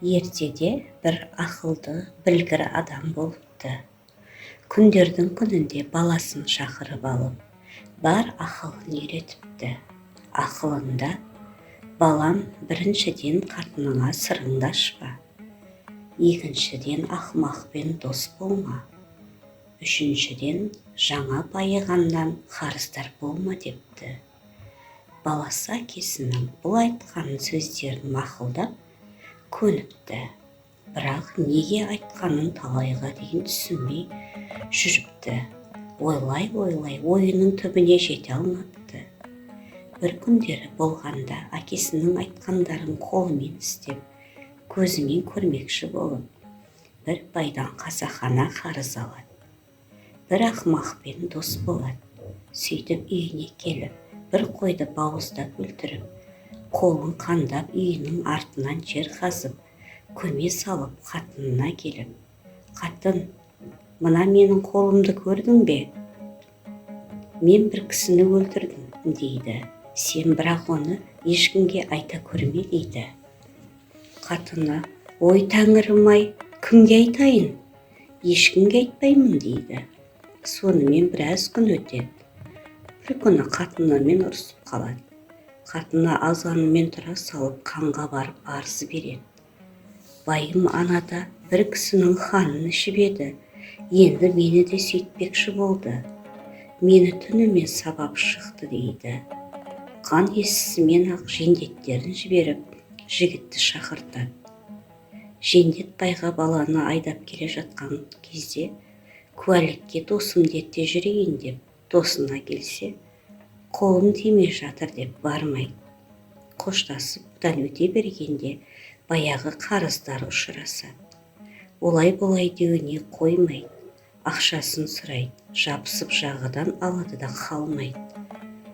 Ертеде бір ақылды, білгір адам болыпты. Күндердің күнінде баласын шақырып алып, бар ақылын үйретіпті. Ақылында: «Балам, біріншіден, қатыныңа сырыңды ашпа. Екіншіден, ақымақпен дос болма. Үшіншіден, жаңа байығаннан қарыздар болма», – депті. Баласы әкесінің бұл айтқан сөздерін мақұлдап, көніпті. Бірақ неге айтқанын талайға дейін түсінбей жүріпті. Ойлай-ойлай ойының түбіне жете алмапты. Бір күндері болғанда әкесінің айтқандарын қолымен істеп, көзімен көрмекші болып, бір байдан қасақана қарыз алады. Бір ақымақпен дос болады. Сөйтіп үйіне келіп, бір қойды бауыздап өлтіріп, қолын қандап, үйінің артынан жер қазып, көме салып, қатынына келіп: «Қатын, мына менің қолымды көрдің бе? Мен бір кісіні өлтірдім», – дейді. «Сен бірақ оны ешкімге айта көрме», – дейді. Қатыны: «Ой, тәңірім-ай, кімге айтайын? Ешкімге айтпаймын», – дейді. Сонымен біраз күн өтеді. Бір күні қатынымен ұрысып қалады. Қатыны азанымен тұра салып, ханға барып арыз береді: «Байым анада бір кісінің қанын ішіп еді, енді мені де сөйтпекші болды. Мені түнімен сабап шықты», – дейді. Хан естісімен-ақ жендеттерін жіберіп, жігітті шақыртады. Жендет байға баланы айдап келе жатқан кезде, куәлікке досымды ерте жүрейін деп досына келсе, қолым тимей жатыр деп бармайды. Қоштасып, бұдан өте бергенде баяғы қарыздар ұшырасады. Олай-бұлай деуіне қоймайды, ақшасын сұрайды. Жабысып жағадан алады да қалмайды.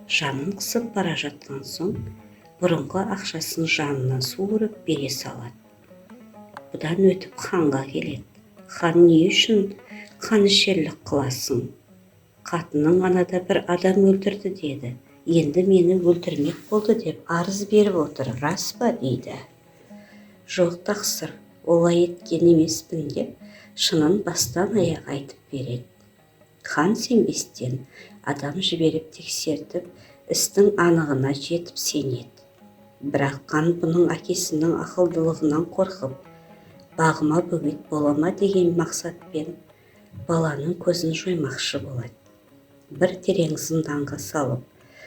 Жанын қысып бара жатқан соң, бұрынғы ақшасын жанынан суырып бере салады. Бұдан өтіп ханға келеді. Хан: «Не үшін қанішерлік қыласың? Қатының анада бір адам өлтірді деді, енді мені өлтірмек болды деп арыз беріп отыр, рас па?» – дейді. «Жоқ, тақсыр, олай еткен емеспін», – деп шынын бастан аяқ айтып береді. Хан сенбестен адам жіберіп тексертіп, істің анығына жетіп сенеді. Бірақ хан бұның әкесінің ақылдылығынан қорқып, бағыма бөгет бола ма деген мақсатпен баланың көзін жоймақшы болады. Бір терең зынданға салып,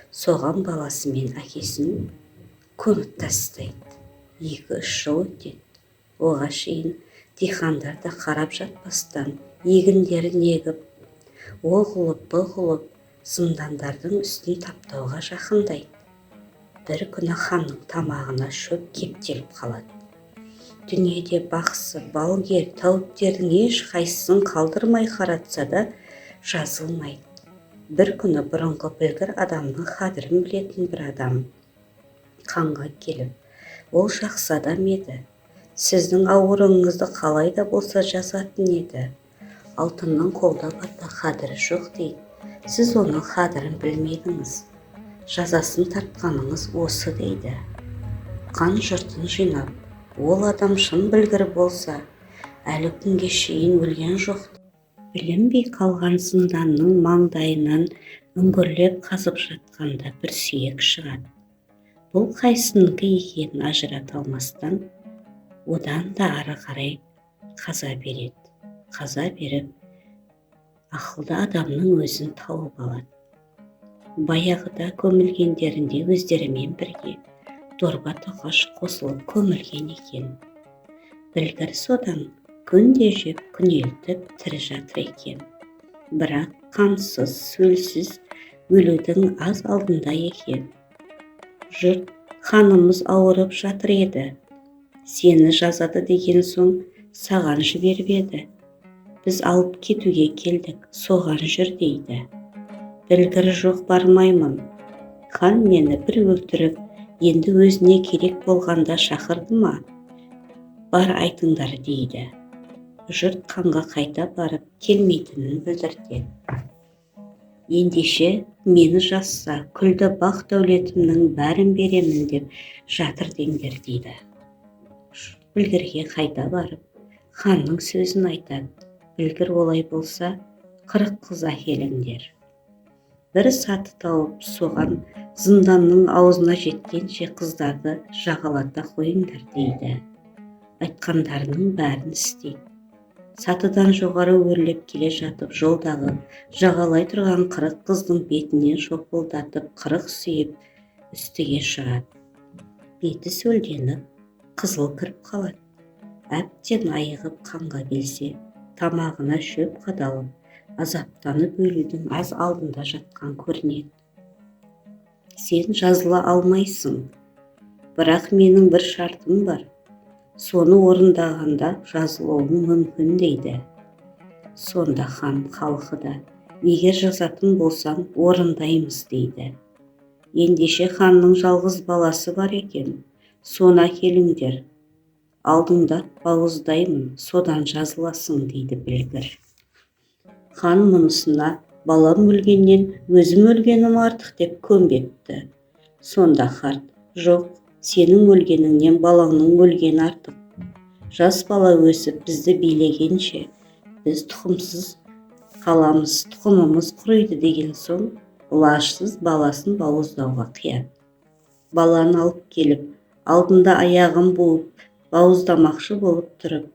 соған баласы мен әкесін көміп тастайды. 2-3 жыл өтеді. Оға шейін диқандар да қарап жатпастан егіндерін егіп, о қылып, бұ қылып, зындандардың үстін таптауға жақындайды. Бір күні ханның тамағына шөп кептеліп қалады. Дүниеде бақсы, балгер, тәуіптердің ешқайсысын қалдырмай қаратса да, жазылмайды. Бір күні бұрынғы білгір адамның қадірін білетін бір адам ханға келіп: «Ол жақсы адам еді, сіздің ауруыңызды қалай да болса жазатын еді. Алтынның қолда барда қадірі жоқ дейді, сіз оның қадірін білмедіңіз, жазасын тартқаныңыз осы», – дейді. Хан жұртын жинап: «Ол адам шын білгір болса, әлі күнге шейін өлген жоқ». Білінбей қалған зынданның маңдайынан үңгірлеп қазып жатқанда бір сүйек шығады. Бұл қайсынікі екенін ажырата алмастан, одан да ары қарай қаза береді. Қаза беріп, ақылды адамның өзін тауып алады. Баяғыда көмілгендерінде өздерімен бірге дорба тоқаш қосылып көмілген екен. Білгір содан күнде жеп, күнелтіп тірі жатыр екен. Бірақ қансыз, сөлсіз өлудің аз алдында екен. Жұрт: «Ханымыз ауырып жатыр еді, сені жазады деген соң саған жіберіп еді, біз алып кетуге келдік, соған жүр», – дейді. Білгір: «Жоқ, бармаймын. Хан мені бір өлтіріп, енді өзіне керек болғанда шақырды ма? Бар, айтыңдар», – дейді. Жұрт ханға қайта барып, келмейтінін білдіртеді. «Ендеше, мені жазса, күлді бақ дәулетімнің бәрін беремін деп жатыр деңдер», – дейді. Білгірге қайта барып, ханның сөзін айтады. Білгір: «Олай болса, 40 қыз әкеліңдер. Бір саты тауып, соған зынданның аузына жеткенше қыздарды жағалата қойыңдар», – дейді. Айтқандарының бәрін істейді. Сатыдан жоғары өрлеп келе жатып, жолдағы жағалай тұрған 40 қыздың бетінен шопылдатып 40 сүйіп, үстіге шығады. Беті сөлденіп, қызыл кіріп қалады. Әбден айығып, қанға келсе, тамағына шөп қадалып, азаптанып, өлудің аз алдында жатқан көрінеді. «Сен жазыла алмайсың, бірақ менің бір шартым бар, соны орындағанда жазылуың мүмкін», – дейді. Сонда хан халқы да: «Егер жазатын болсаң, орындаймыз», – дейді. «Ендеше, ханның жалғыз баласы бар екен, соны әкеліңдер, алдыңда бауыздаймын, содан жазыласың», – дейді білгір. Хан мұнысына: «Балам өлгеннен өзім өлгенім артық», – деп көнбепті. Сонда қарт: «Жоқ, сенің өлгеніңнен балаңның өлгені артық. Жас бала өсіп, бізді билегенше, біз тұқымсыз қаламыз, тұқымымыз құриды», – деген соң, лажсыз баласын бауыздауға қияды. Баланы алып келіп, алдында аяғын буып, бауыздамақшы болып тұрып: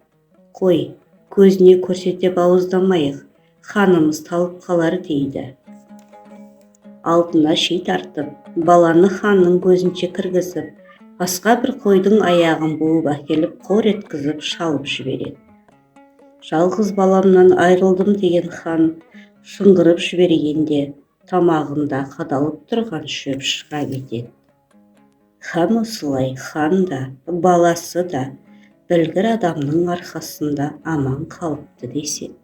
«Қой, көзіне көрсете бауыздамайық, ханымыз талып қалар», – дейді. Алдына ши тартып, баланы ханның көзінше кіргізіп, басқа бір қойдың аяғын буып әкеліп, қор еткізіп шалып жібереді. «Жалғыз баламнан айрылдым», – деген хан шыңғырып жібергенде, тамағында қадалып тұрған шөп шыға кетеді. Һәм осылай хан да, баласы да білгір адамның арқасында аман қалыпты деседі.